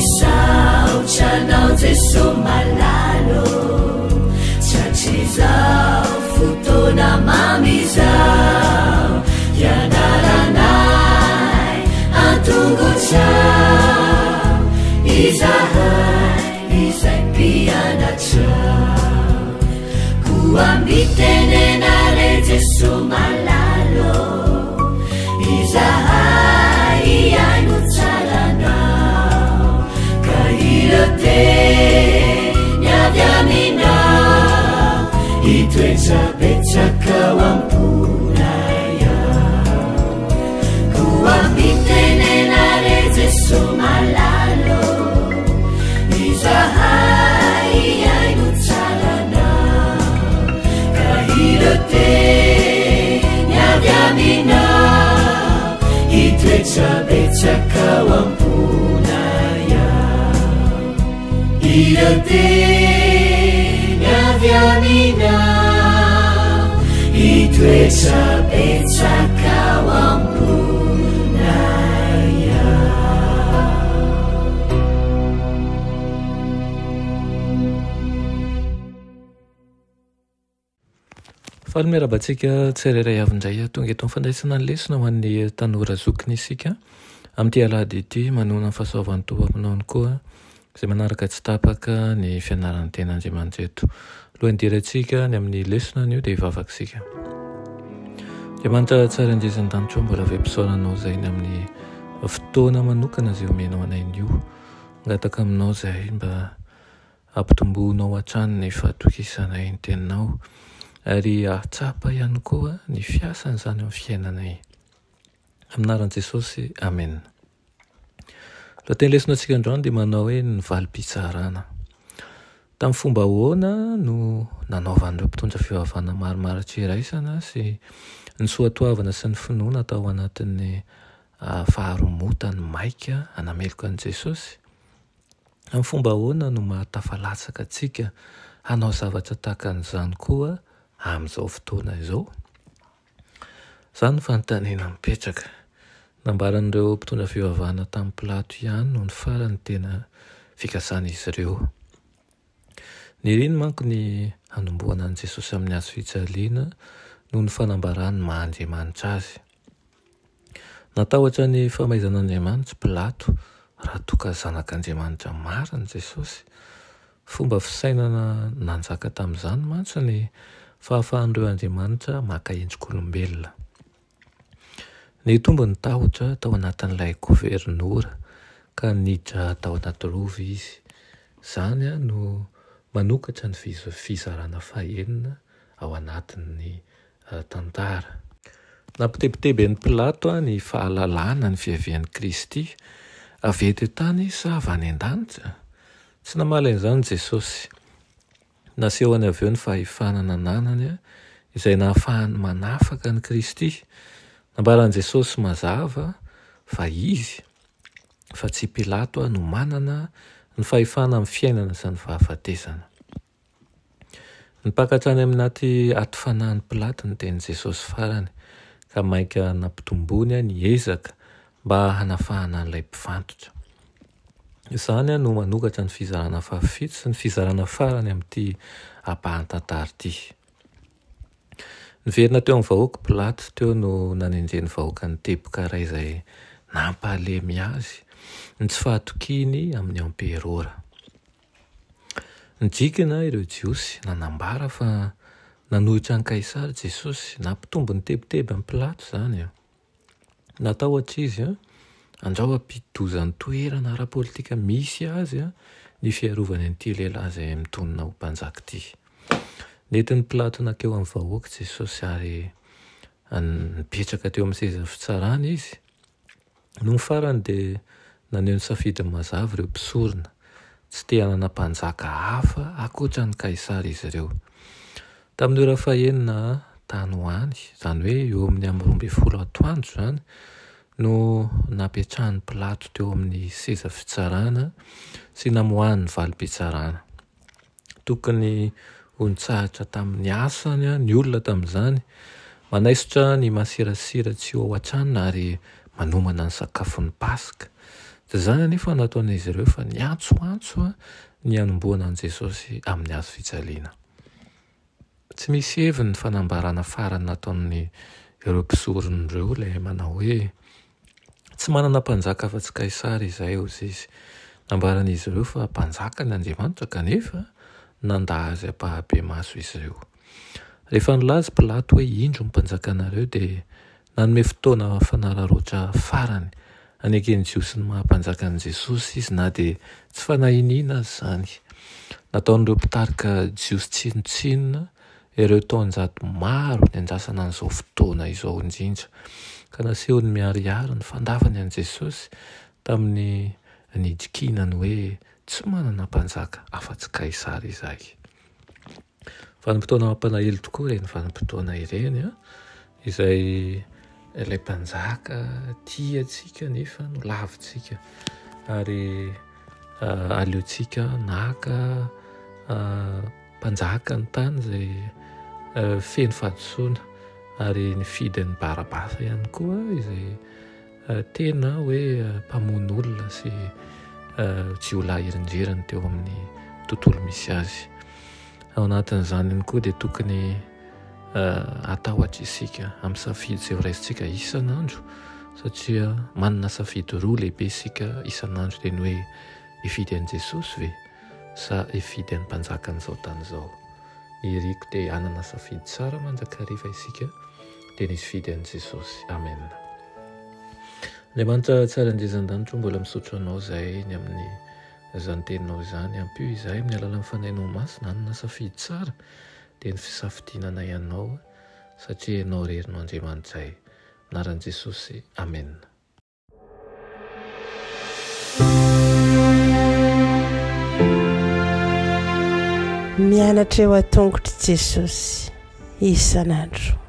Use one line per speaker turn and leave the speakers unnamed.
Misaotra anao Jeso malala ô, Tratrizao fotoana mamy izao, Hianaranay an-tongotrao, Izahay izay mpianatrao. Koa mitenena re Jeso malala ô, Izahay hihaino tsara anao, Ka ireo teny avy aminao, Hitoetra betsaka ao am-ponay ao. Koa mitenena re Jeso malala ô, Izahay hihaino tsara anao, Ka ireo teny avy aminao, Hitoetra betsaka ao am-ponay ao. Ireo teny avy aminao, Hitoetra betsaka ao am-ponay ao.
Faly miarahaba antsika tsirairay avy indray tonga eto amin'ny fandraisana ny lesona ho an'ny tanora zokiny isika amin'ity alahady ity manohana ny fahasoavan'ny Tompo aminao ihany koa izay manaraka tsy tapaka ny fianaran'ny tenin'Andriamanitra eto. Alohan'ny hidirantsika ny amin'ny lesona anio dia hivavaka isika. Andriamanitra tsara indrindra ny danitra mbola ve mpisaoranao izay ny amin'ny fotoana manokana izay omenao anay anio. Mangataka aminao izahay mba Ampitomboinao hatrany ny fahatokisanay ny Teninao, ary hahatsapa ihany koa ny fiasan'izany amin'ny fiainanay. Amin'ny anaran'i Jesosy, amena. Lohateny lesona antsika androany dia manao hoe ny valim-pitsarana. Tamin'ny fomba ahoana no nanaovan'ireo mpitondra fivavahana maromaro tsy iraisana sy ny soatoavina sy ny finoana tao anatin'ny faharomotany maika hanameloka an'i Jesosy? Amin'ny fomba ahoana no maha-tafalatsaka antsika hanao zavatra tahaka an'izany koa amin'izao fotoana izao? Izany no fanontaniana mipetraka. Nambaran'ireo mpitondra fivavahana tamin'i Pilato ihany nony farany ny tena fikasan'izy ireo. Niriny manko ny hanombohana an'i Jesosy amin'ny hazo fijaliana noho ny fanambarany ny maha-Andriamanitra azy. Natahotra ny famaizan'Andriamanitra i Pilato raha toa ka Zanak'Andriamanitra marina Jesosy. Fomba fisainana nanjaka tamin'izany mantsy ny fahafahan'ireo andriamanitra maka endrik'olombelona. Nitombo ny tahotra tao anatin'ilay governora ka niditra tao anaty rova izy. Izany no manokatra ny fizarana fahenina ao anatin'ny tantara. Nampitebiteby an'i Pilato ny fahalalana ny fiavian'i Kristy. Avy eto an-tany izy sa avy any an-danitra? Tsy namaly an'izany Jesosy. Nasehony avy eo ny fahefana nananany izay nahafahany manafaka an'i Kristy. Nambaran'i Jesosy mazava fa izy, fa tsy i Pilato, no manana ny fahefana amin'ny fiainana sy ny fahafatesana. Nipaka hatrany amin'ny anaty ati-fanahin'i Pilato ny tenin'i Jesosy farany, ka mainka nampitomboiny ny ezaka mba hanafahana an'ilay mpifantotra. Izany no manokatra ny fizarana fahafito sy ny fizarana farany amin'ity ampahan-tantara ity. Niverina teo amin'ny vahoaka i Pilato, teo no nanenjehin'ny vahoaka ny teboka iray izay nampahalemy azy ny tsy fahatokiany amin'ny emperora. Nijikina ireo Jiosy nanambara fa nanohitra an'i Kaisara Jesosy. Nampitombo ny tebiteby an'i Pilato izany. Natahotra izy andrao hampidi-doza ny toerana ara-politika misy azy ny fiarovany an'ity lehilahy izay mitonona ho mpanjaka ity. Nentin'i Pilato nankeo amin'ny vahoaka Jesosy ary nipetraka teo amin'ny seza fitsarana izy. Nony farany dia naneho ny safidiny mazava ireo mpisorona. Tsy te hanana mpanjaka hafa ankoatra an'i Kaisara izy ireo. Tamin'ny ora fahenina tany ho any, izany hoe eo amin'ny amin'ny 12 atoandro izany, no napetrahan'i Pilato teo amin'ny seza fitsarana sy namoahany ny valim-pitsarana. Tokony ho nitsahatra tamin'ny asany ny olona tamin'izany, manaisotra ny masirasira tsy ho ao an-tranony ary manomana ny sakafon'ny Paska. Tsy izany anefa no nataon'izy ireo fa niantsoantso ny hanombohana an'i Jesosy amin'ny hazo fijaliana. Tsy misy heviny ny fanambarana farany nataon'ireo mpisorona ireo ilay manao hoe, Tsy manana mpanjaka afa-tsy Kaisara izahay, hoy izy. Nambaran'izy ireo fa mpanjakany Andriamanitra kanefa nandà azy ampahabemaso izy ireo. Rehefa nilaza i Pilato hoe indro ny mpanjakanareo dia nanome fotoana fanararaotra farany haneken'ny Jiosy ny maha mpanjaka an'i Jesosy izy na dia tsy fanahiniana aza izany. Nataon'ireo mpitarika Jiosy tsinontsinona ireo taonjato maro niandrasana an'izao fotoana izao indrindra, ka nasehony miharihary ny fandavany an'i Jesosy tamin'ny nidikinany hoe tsy manana mpanjaka afa-tsy Kaisara izahay. Vanim-potoana mampalahelo tokoa ireny vanim-potoana ireny an, izay ilay mpanjaka tia antsika nefa nolavintsika ary aleontsika naka mpanjaka ny tany izay feno fahadisoana ary nifidy an'i Barabasa ihany koa izay Tena hoe mpamono olona sy jiolahy hirinjiriny teo amin'ny tontolo misy azy. Ao anatin'izany ihany koa dia tokony hatahotra isika amin'ny safidy izay horaisintsika isan'andro satria manana safidy roa lehibe isika isan'andro dia ny hoe hifidy an'i Jesosy ve sa hifidy an'ny mpanjakan'izao tany izao. Ny iriko dia hanana safidy tsara mandrakariva isika dia ny hifidy an'i Jesosy. Amen. Andriamanitra tsara indrindra an-danitra mbola misaotra anao izahay ny amin'ny izany teninao izany. Ampio izahay amin'ny alalan'ny fanahinao masina hanana safidy tsara dia ny fisafidiananay anao satria ianao irery no Andriamanitray. Anaran'i Jesosy. Amen.
Mianatra eo an-tongotr'i Jesosy isan'andro.